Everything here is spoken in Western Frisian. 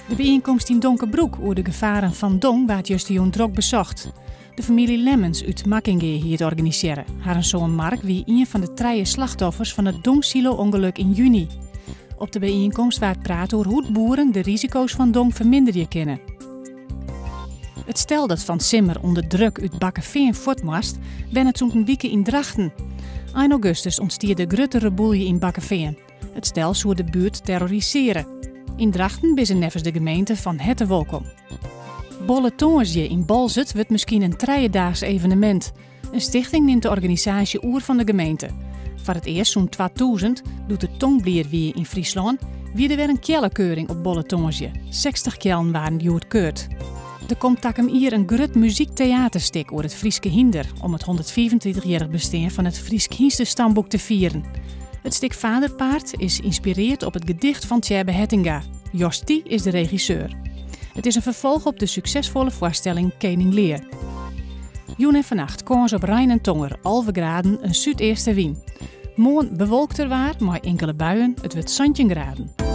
De byienkomst yn Donkerbroek oer de gefaren fan dong waard justerjûn drok besocht. De famylje Lemmens út Makkingea hie it organisearre. Harren soan Mark wie ien fan de trije slachtoffers fan it dongsilo-ûngelok yn juny. Op de byienkomst waard praat oer hoe't boeren de risiko's fan dong ferminderje kinne. It stel dat fan 't simmer ûnder druk út Bakkefean fuort moast, wennet sûnt in wike yn Drachten. Ein augustus ûntstie der grutte rebûlje yn Bakkefean. It stel soe de buert terrorisearje. Yn Drachten binne se neffens de gemeente fan herte wolkom. Bolle Tongersdei yn Boalsert wurdt miskien in trijedaags evenemint. In stichting nimt de organisaasje oer fan de gemeente. Foar it earst sûnt 2000, doe't der tongblier wie yn Fryslân, wie der wer in keallekeuring op Bolle Tongersdei. 60 keallen waarden hjoed keurd. Der komt takom jier in grut muzykteaterstik oer it Fryske hynder om it 135-jierrich bestean fan it Frysk Hynstestamboek te fieren. It stik Faderpaard is ynspirearre op it gedicht fan Tsjêbbe Hettinga. Jos Thie is de regisseur. It is in ferfolch op de suksesfolle foarstelling Kening Lear. Jûn en fannacht kâns op rein en tonger, 11 graden, in súdeastewyn. Moarn bewolkter waar mei inkelde buien, it wurdt 17 graden.